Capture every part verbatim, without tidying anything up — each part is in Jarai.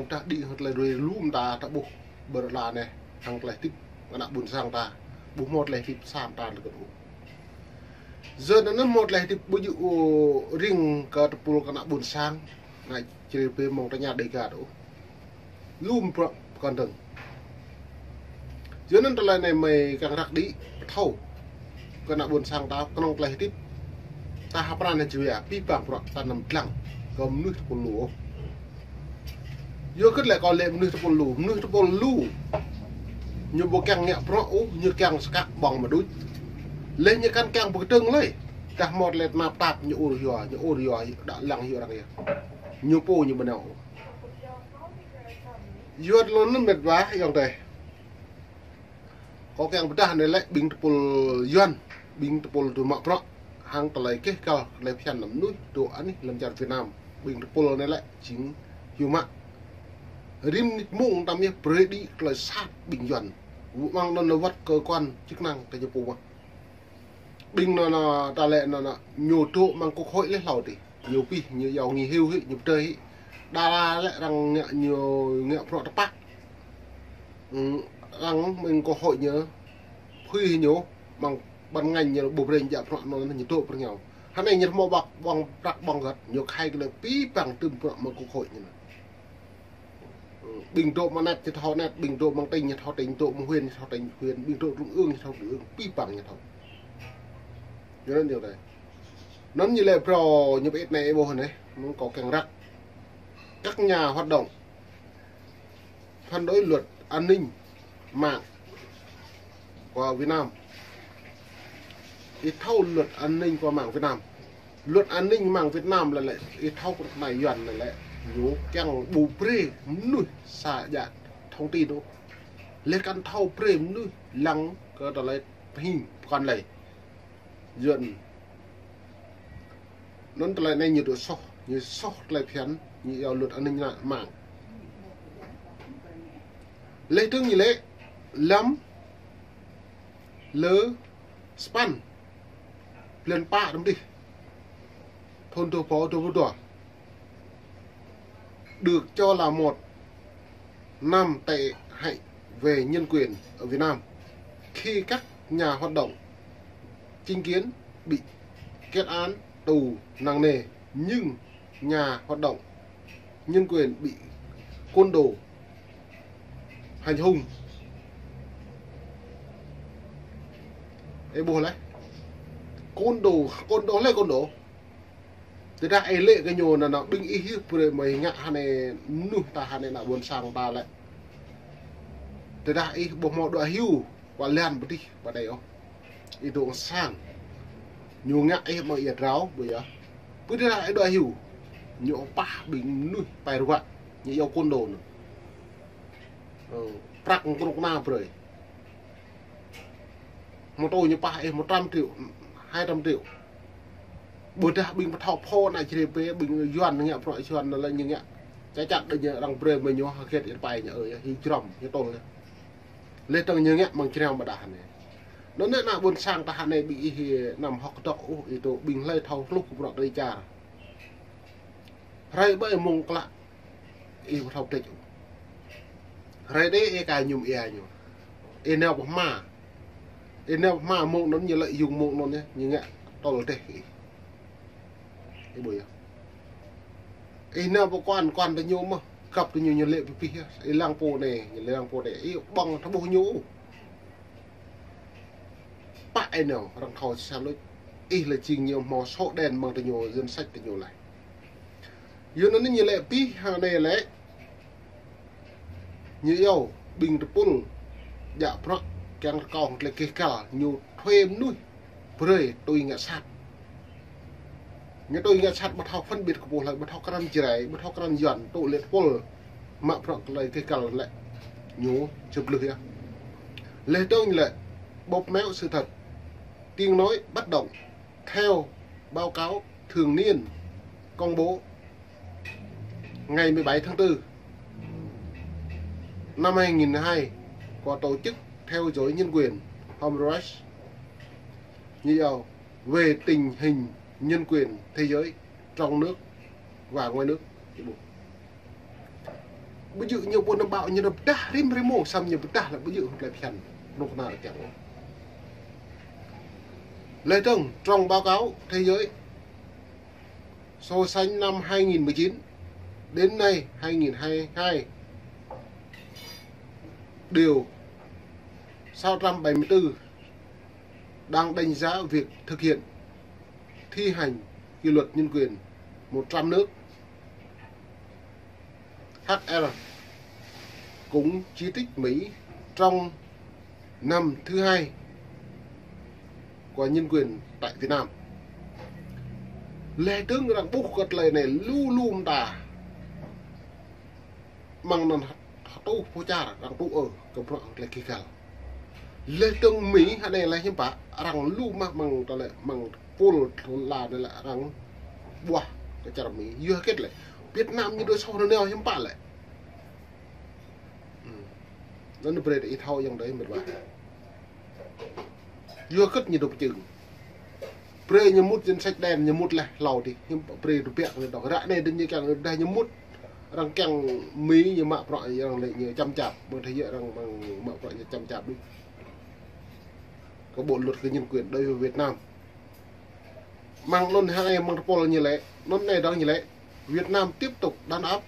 Tah đĭ hăng tơlơi rui lŭm ta, ta ƀuh ƀơi rơđah anai, hăng tơlơi hơdip ană ƀôn sang ta, ƀu hmâo tơlơi hơdip sa mơta lơkơt ôh. Yua anŭn hmâo tơlơi hơdip ƀu djơ̆ ôh, ring kơ tơpul kơ ană ƀôn sang, ană Čư̆ Rê Pê mơ̆ng tơña Dêga ta ôh. Lŭm bruă pơkŏn dơ̆ng. Yua anŭn tơlơi anai mơi kiăng răk đĭ pơthâo kơ ană ƀôn sang ta, kơnơ̆ng tơlơi hơdip ta hăp pran hăng jua, pĭ păng bruă ta anăm lăng kơ mơnuih tơpul lu ôh. Yua kơ tơlơi kâo lĕ mơnuih tơpul lu, mơnuih tơpul lu ñu ƀu kiăng ngă bruă ôh, ñu kiăng skă ƀơ̆ng mă đôč. Lĕ ñu kăn kiăng pơkơdơ̆ng lơi. Tah hmâo tơlơi tơnap tap ñu ur yua, ñu ur yua, đă lăng hyu arăng yơh. Ñu pô ñu ƀu nao ôh. Yua tơlơi anŭn mĕt wa ayŏng adơi. Kâo kiăng pơdah anai lĕ ƀing tơpul Yuan, ƀing tơpul dŏ mă bruă hăng tơlơi keh kăl, tơlơi phiăn lăm mơnuih dŏ anih lăm čar Việt Nam. Ƀing tơpul anai lĕ jing hyu mă. Rĭm nit mông tăm yơh brơi đĭ tơlơi sat ƀing Yuan. Wơ̆t mơ̆ng anŭn lĕ wơ̆t cơ quan chức năng kơ ñu pô mă. Ƀing anŭn, anŭn, ta lĕ anŭn, anŭn, ñu dŏ mơ̆ng quốc hội lĕ hlâo adih. Ñu pĭ, ñu iâu nghỉ hưu hĭ, ñu pơdơi hĭ. Đa lĕ arăng ngă ñu ngă bruă tơpă. Ư, arăng mơ̆ng quốc hội ñu phui ñu, mơ̆ng ban ngành ñu ƀu brơi ñu djă bruă anŭn ñu dŏ pơ rơngiao. Hơnai ñu hmâo ƀơ̆ng, ƀơ̆ng prăk ƀơ̆ng gơ̆t, ñu khai kơ lĕ pĭ păng tơm bruă mơ̆ng quốc hội ñu anŭn. Ư, ƀing dŏ mơ̆ng anet ñu thâo anet, ƀing dŏ mơ̆ng tỉnh ñu thâo tỉnh, dŏ mơ̆ng huyện ñu thâo tỉnh huyện, ƀing dŏ trung ương ñu thâo trung ương, pĭ păng ñu thâo. Yua anŭn yơh adơi. Anŭn ñu lĕ phrâo ñu pơit anai ih ƀuh anai, anŭn kâo kiăng răk. Các nhà hoạt động phản đối luật an ninh mạng của Việt Nam. Ih thâo luật an ninh của mạng Việt Nam. Luật an ninh mạng Việt Nam lĕ lĕ, ih thâo kơ anai Yuan lĕ lĕ, ñu kiăng ƀu brơi mơnuih sa djă thông tin ôh. Lĕ kăn thâo brơi mơnuih lăng kơ tơlơi pơhing pơkŏn lơi. Yuan. Anŭn tơlơi anai ñu dŏ soh, ñu soh tơlơi phiăn, ñu iâu luật an ninh mạng. Lĕ tơ̆ng ñu lĕ, lăm lơ sapăn, blan pă tơm adih, thŭn dua rơbâo dua pluh dua, được cho là một năm tệ hại về nhân quyền ở Việt Nam, khi các nhà hoạt động chính kiến bị kết án tù nặng nề, nhưng nhà hoạt động nhân quyền bị côn đồ hành hung. Ih ƀuh lĕ. Côn đồ, côn đồ lĕ côn đồ. Tơdah ih lĕ kơ ñu anŭn, anŭn ƀing ih yơh brơi mơi ngă hơnai mơnuih ta hơnai ană ƀôn sang ta lĕ. Tơdah ih ƀu hmâo đuaĭ hyu, wă lăng pơ adih, pơ adai ôh. Ih dŏ sang. Ñu ngă ih mơi ia drao, ƀu yơh. Pơ tơdah ih đuaĭ hyu. Ñu pah ƀing mơnuih pai ruă. Ñu iâu côn đồ anŭn. Ơ, prăk kơnuk kơna brơi. Mơ̆ tui ñu pah ih một trăm triệu, hai trăm triệu. Ƀôdah ƀing pơthâo phô ană Čư̆ Rê Pê, ƀing Yuan ngă bruă Yuan anŭn lĕ ñu ngă. Ča čăt đơi ñu arăng brơi mơi ñu hơget ih pai ñu ơi, hyu jrăm, ñu tơl. Lĕ tơ̆ng ñu ngă mơ̆ng jrăm ƀơdah anai. Anŭn ană ƀôn sang ta hơnai ƀing ih anăm hơ̆k dŏ ôh, ih dŏ ƀing hlơi thâo hluh kơ bruă tơlơi čar. Hrơi ƀơi mông klă. Ih ƀu thâo pơtĕč ôh. Hrơi đơi ih ka ñum ia ñu. Ih nao pơ hma. Ih nao pơ hma mông anŭn ñu lĕ yŭng mông anŭn yơh, ñu ngă tơl dêh ih. Ih ƀuh yơh. Ih nao pơ kuan, kuan tơ ñu mơ̆, găp tơ ñu, ñu lĕ pơpĭ yơh. Ih lăng pô anai, ñu lăng pô anai. Ih ƀơ̆ng tơƀuh ñu. Pă ih nao, arăng thâo sa lôč. Ih lĕ jing ñu hmâo sổ đen mơ̆ng tơ ñu, danh sách tơ ñu laih. Yua anŭn ñu lĕ pĭ hơnai lĕ. Ñu iâu ƀing tơpul djă bruă kiăng rơkâo hăng tơlơi keh kăl, ñu thuê mơnuih brơi tui ngă sat. Ñu tui ngă sat ƀu thâo phân biệt kơ pô hlơi, ƀu thâo krăn Jrai, ƀu thâo krăn Yuan, tŭ lĕ tơpul mă bruă tơlơi keh kăl lĕ. Ñu čơblưh yơh. Lĕ tơ̆ng lĕ bóp méo sự thật. Tiếng nói bất động. Theo báo cáo thường niên công bố ngày mười bảy tháng tư năm hai nghìn hai của Tổ chức Theo dõi Nhân quyền Human Rights, như vậy, về tình hình nhân quyền thế giới trong nước và ngoài nước. Ƀu djơ̆ ñu ƀu nao ƀâo, ñu nao pơdah rĭm rĭm mông, samơ̆ ñu pơdah lĕ ƀu djơ̆ hlơi phiăn. Rŏng kơna rơkeng. Lĕ dơ̆ng, trong báo cáo thế giới so sánh năm hai nghìn mười chín đến nay hai nghìn hai mươi hai, điều sáu trăm bảy mươi tư đang đánh giá việc thực hiện thi hành kỷ luật nhân quyền một trăm nước. H R cũng chỉ trích Mỹ trong năm thứ hai của nhân quyền tại Việt Nam. Lĕ dơ̆ng arăng ƀuh kơ tơlơi anai lu lu mơta. Mơ̆ng anŭn hơtuh pơčar arăng tŭ ơ kơ bruă hăng tơlơi kih kal. Lĕ dơ̆ng Mỹ hơnai lĕ hiư̆m pă, arăng lu mă mơ̆ng tơlơi mơ̆ng pul thun la anai lĕ arăng ƀuah kơ čar Mỹ. Yua hơget lĕ Việt Nam ñu dŏ soh nanao hiư̆m pă lĕ. Hmm. Anŭn brơi ih thâo ayŏng adơi mĕt wa. Yua hơget ñu dŏ pơčưng. Brơi ñu mŭt danh sách đen, ñu mŭt leh hlâo dih. Hiư̆m pă brơi tơbiă ñu dŏ. Ră anai dơ̆ng ñu kiăng dah ñu mŭt. Arăng kiăng Mỹ ñu mă bruă arăng lĕ ñu čăm čap. Mơ̆ng tơdah arăng mă bruă ñu čăm čap đôč. Kơ bộ luật kơ nhân quyền đối với Việt Nam. Mơ̆ng anŭn hơnai mơ̆ng tơpul ñu lĕ, anŭn anai dơ̆ng ñu lĕ, Việt Nam tiếp tục đàn áp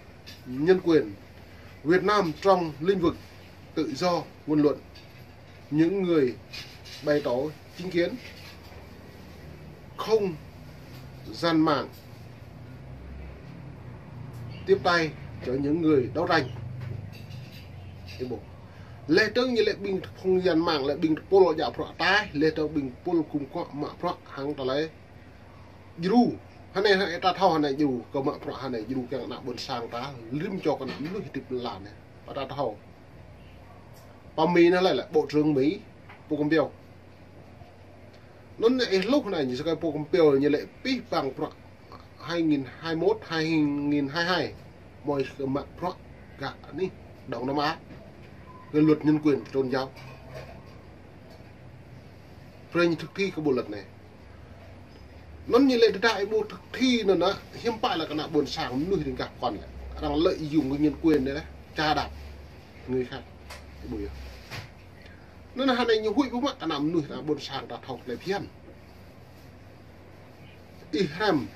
nhân quyền. Việt Nam trong lĩnh vực tự do ngôn luận, những người bày tỏ chính kiến, không gian mạng tiếp tay cho những người đấu tranh. Ih ƀuh. Lĕ dơ̆ng ñu lĕ ƀing không gian mạng lĕ ƀing tơpul djă bruă ataih, lĕ dơ̆ng ƀing tơpul gum kŏ mă bruă hăng tơlơi djru. Hơnai hơnai ta thâo hơnai djru, kơ mă bruă hơnai djru kiăng ană ƀôn sang ta, rĭm čô kơ ană mơnuih hơdip lăn anai. Pă ta thâo. Pă Mỹ anai lĕ, lĕ Bộ trưởng Mỹ, Pompeo. Anŭn anai ih hluh anai ñu sơkai Pompeo ñu lĕ pih pang bruă hai nghìn hai mươi mốt, hai nghìn hai mươi hai. Mơi kơ mă bruă gah anih Đông Nam Á. Kơ luật nhân quyền tôn giáo. Brơi ñu thực thi kơ bộ luật anai. Anŭn ñu lĕ tơdah ih ƀu thực thi anŭn anai, hiư̆m pă lĕ kơ ană ƀôn sang mơnuih ring gah pơkŏn lĕ. Arăng lợi dụng kơ nhân quyền anai lĕ, chà đạp người khác. Ih ƀuh yơh. Anŭn hơnai ñu huĭ ƀu mă kơ ană mơnuih, ană ƀôn sang ta thâo tơlơi phiăn. Ih hrăm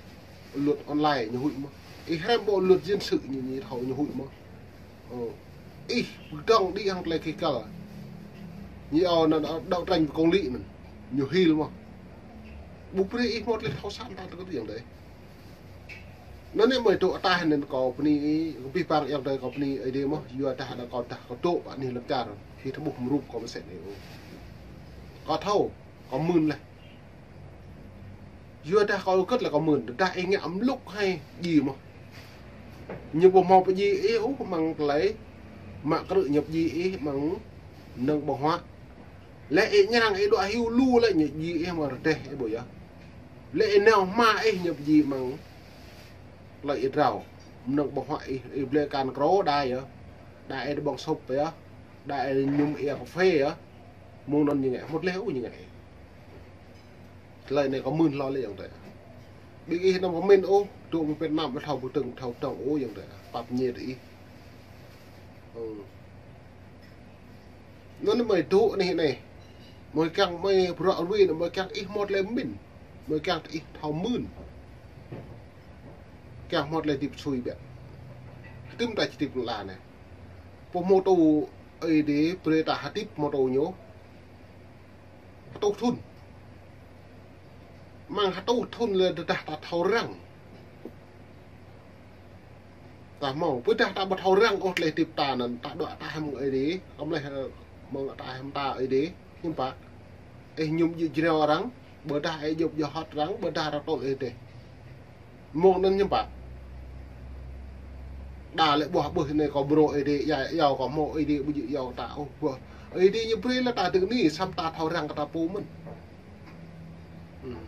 luật online ñu huĭ mơ̆. Ih hrăm bộ luật dân sự ñu, ñu thâo ñu huĭ mơ̆. Ơ. Ih pơdơ̆ng đĭ hăng tơlơi kih kal. Ñu ơ anŭn đấu tranh với công lý anŭn. Ñu hil mơ̆. Ƀu brơi ih hmâo tơlơi thâo săn ta tơkơt ayŏng adơi. Anŭn anai mơi tŭ ataih anŭn kâo bơni, pih pang ayŏng adơi kâo bơni Ơi Adai mơ̆, yua dah anŭn kâo dah kâo tŭ pơ anih lŏn čar, ih tơƀuh mơrup kâo mơsĕ anai ôh. Kâo thâo, kâo mưn laih. Yua dah kâo kơt lĕ kâo mưn, tơdah ih ngă mlŭk hai djai mơ̆. Ñu ƀu hmâo pơdjai ih ôh mơ̆ng tơlơi, mă krư̆ ñu pơdjai ih mơ̆ng mơnơ̆ng ƀơ̆ng huă. Lĕ ih ñang ih dŏ hyu lu lĕ ñu pơdjai ih mơ̆ng rơdêh ih ƀuh yơh. Lĕ ih nao hma ih ñu pơdjai mơ̆ng tơlơi ih drao. Mơnơ̆ng ƀơ̆ng huă ih, ih blơi akan krô đa yơh. Đa ih dŏ ƀơ̆ng sŭp yơh. Đa ih ñum ia kơphê yơh. Mơ̆ng anŭn ñu ngă, hmâo tơlơi ôh ñu ngă. Tơlơi anai kâo mưn hlâo lĕ ayŏng adơi. Ƀing ih anăm kơ mĭn ôh, dŏ mơ̆ng Việt Nam ƀu thâo ƀu tơ̆ng, thâo tơ̆ng ôh ayŏng adơi. Pap ñe tơ ih. Ơ. Anŭn mơi dŏ anih anai. Mơi kiăng mơi bruă rui anŭn mơi kiăng ih hmâo tơlơi mĭn. Mơi kiăng ih thâo mưn. Kiăng hmâo tơlơi hơdip sui biă. Hơdôm ta hơdip lŏn anai. Pô hmâo tŭ Ơi Adai brơi ta hơdip hmâo tŭ ñu. Hơtuh thŭn. Mơ̆ng hơtuh thŭn lĕ tơdah ta thâo răng. Ta hmâo, ƀôdah ta ƀu thâo răng ôh tơlơi hơdip ta anŭn, ta dŏ ataih hăng Ơi Adai, kơmleh, ơ, mơ̆ng ataih hăng ta Ơi Adai, hiư̆m pă. Ih ñum djơ̆ jrao arăng, ƀôdah ih djŏp djŏ hŏt arăng, ƀôdah arăng tơl ih dêh. Mơ̆ng anŭn hiư̆m pă. Đa lĕ ƀuah ƀuh anai kâo mrô Ơi Adai, ia, iâu kâo hmâo Ơi Adai ƀu djơ̆ iâu ta ôh ƀuh. Ơi Adai ñu brơi lĕ ta dơ̆ng anai, samơ̆ ta thâo răng kơ ta pô mơ̆n. Hmm.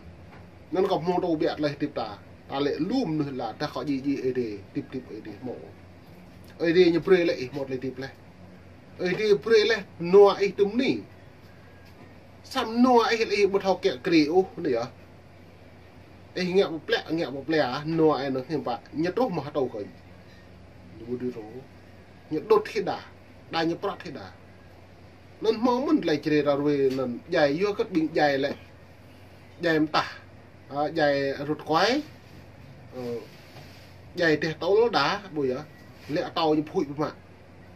Anŭn kâo hmâo tŭ biă tơlơi hơdip ta. Ta lĕ lu mơnuih la, dah kâo djai djai Ơi Adai, hơdip hơdip Ơi Adai hmâo. Ơi Adai ñu brơi lĕ ih hmâo tơlơi hơdip laih. Ơi Adai brơi laih, nua ih tơm anai. Samơ̆ nua ih lĕ ih ƀu thâo kiă kriê ôh, anai yơh. Ih ngă pơplĕ, ngă pơplĕ, nua ih anŭn hiư̆m pă, ñu truh mơ̆ hơtuh kơ. Ñu ƀu dưi truh. Ñu đŭt hĭ đa, đa ñu prăt hĭ đa. Anŭn hmâo mơ̆n tơlơi čơrê ră ruai anŭn djai yua kơ ƀing djai lĕ. Djai mơtah. A, djai rŭt kuai. Ơ, djai teh tôl đa, ƀu yơh. Lĕ atâo ñu phuĭ pơmă.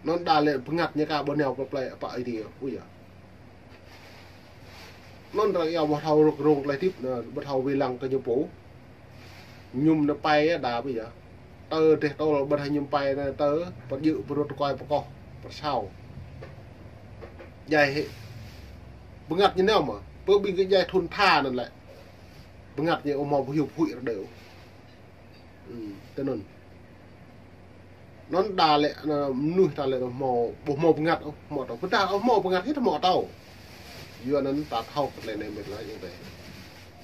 Anŭn đa lĕ bơngăt ñu ka ƀu nao pơ plei pơ Aê Diê, ƀu yơh. Anŭn arăng iâu ƀu thâo rŭk rông tơlơi hơdip, anŭn ƀu thâo wai lăng kơ ñu pô. Mơñum anŭn pai đa ƀu yơh. Tơ teh tôl ƀu thâo mơñum pai anŭn tơ, pơdjơ̆ pơrŭt kuai pơkoh, pơsao. Djai hĭ. Bơngăt ñu nao mơ̆, pơ ƀing kơ djai thun tha anŭn lĕ. Bơngăt ñu ôh hmâo pơhiu phuĭ ră đêo. Ư, tơ anŭn. Anŭn đa lĕ, anŭn mơnuih ta lĕ hmâo, ƀu hmâo bơngăt ôh, hmâo atâo. Pơdah ôh hmâo bơngăt hĭ ta hmâo atâo. Yua anŭn ta thâo kơ tơlơi anai mĕt wa ayŏng adơi.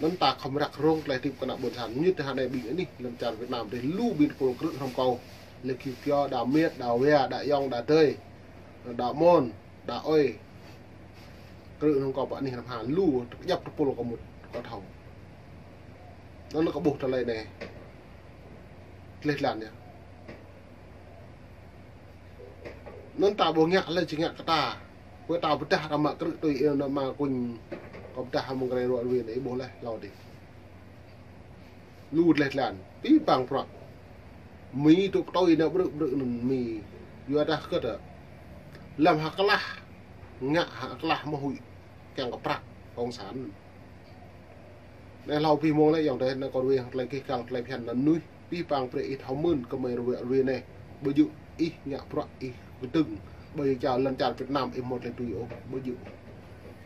Anŭn ta khŏm ră rông tơlơi hơdip kơ ană ƀôn sang. Mơñum tơ hơnai ƀing anih, lŏn čar Việt Nam adih lu ƀing tơpul krư̆ hrŏm kâo. Lĕ Kiu Kio, đa Miêt, đa Wia, đa Yŏng, đa Dơi, đa Mon, đa Ơi. Krư̆ hrŏm kâo pơ anih năm ha lu, tơkjăp tơpul kâo mŭt, kâo thâo. Anŭn kâo ƀuh tơlơi anai. Tleh tlan yơh. Anŭn ta ƀu ngă lĕ či ngă kơ ta. Pơ ta pơdah ta mă krư̆ tui ih anŭn mă kuñ. Kâo pơdah hăng mơ̆ng kơ rai ruă ruin ih ƀuh leh hlâo adih. Lu tleh tlan. Pĭ pang prăk. Mi tŭ pơtui anŭn brư̆ brư̆ anŭn mi. Yua dah kơ ta. Lăm ha klah. Ngă ha klah mơ̆ huĭ. Kiăng kơ prăk. Kông san. Anai hlâo pĭ mông lĕ ayŏng adơi, anai kâo ruai hăng tơlơi kih kăng tơlơi phiăn anŭn mơnuih, pĭ pang brơi ih thâo mơ̆n kơ mơi ruai ruai anai. Ƀu djơ̆ ih ngă bruă ih kơdơ̆ng, ƀơi čar lŏn čar Việt Nam ih hmâo tơlơi tui ôh, ƀu djơ̆.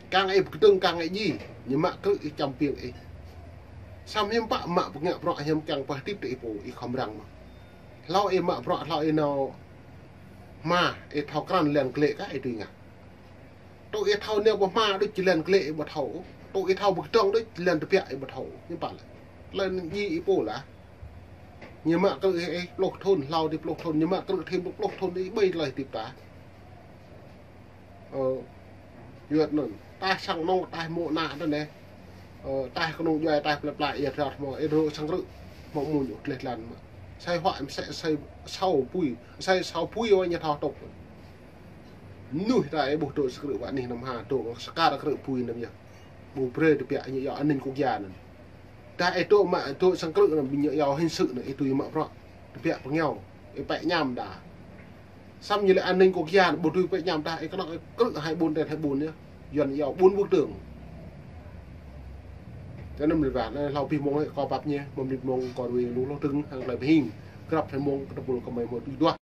Kăng ih kơdơ̆ng kăng ih djai, ñu mă krư̆ ih čăm piêng ih. Samơ̆ hiư̆m pă mă pơngă bruă hiư̆m kiăng pơhơdip tơ ih pô ih khŏm răng mơ̆. Hlâo ih mă bruă hlâo ih nao hma, ih thâo krăn lăn glĕ kah ih tui ngă. Tŭ ih thâo nao pơ hma đôč či lăn glĕ ih ƀu thâo. Tŭ ih thâo pơ kơdơ̆ng đôč či lăn tơbiă ih ƀu thâo. Hiư̆m pă lĕ. Tơlơi anŭn djai ih pô lah. Ñu mă krư̆ ih, ih pluh thŭn, hlâo adih pluh thŭn, ñu mă krư̆ thêm pluh thŭn ih ƀơi tơlơi hơdip ta. Ơ, yua anŭn. Taih sang anŏ, taih mô̆ ană tơ anai. Ơ, taih kơnung djuai, taih plơi pla, ia drăt hmâo, ih rơ̆ sang krư̆. Hmâo mơ̆n ôh tleh tlan mơ̆. Sai huă, sai, sai asâo apui, sai asâo apui ôh ñu thâo tŭk. Mơnuih ta ih ƀuh dŏ sang krư̆ wă anih năm ha, dŏ sa kar krư̆ apui anŭn yơh. Ƀu brơi tơbiă ñu iâu an ninh quốc gia anŭn. Dah ih dŏ mă dŏ sang krư̆ anŭn ƀing ñu iâu hình sự anŭn ih tui mă bruă. Tơbiă pơngiao, ih pĕ ñam đa. Samơ̆ ñu lĕ an ninh quốc gia anŭn ƀu tui pĕ ñam dah ih kơnơ̆ng ih krư̆ hai ƀôn ten hai ƀôn yơh. Yuan iâu bốn bức tường. Tơ anŭn mơ̆n wa, anai hlâo pĭ mông lĕ kâo pap ñu, mơ̆ng mơnit mông kâo ruai lu hlâo dơ̆ng hăng tơlơi pơhing. Grăp hai mông kơ tơpul kơ mơi hmâo tui duah.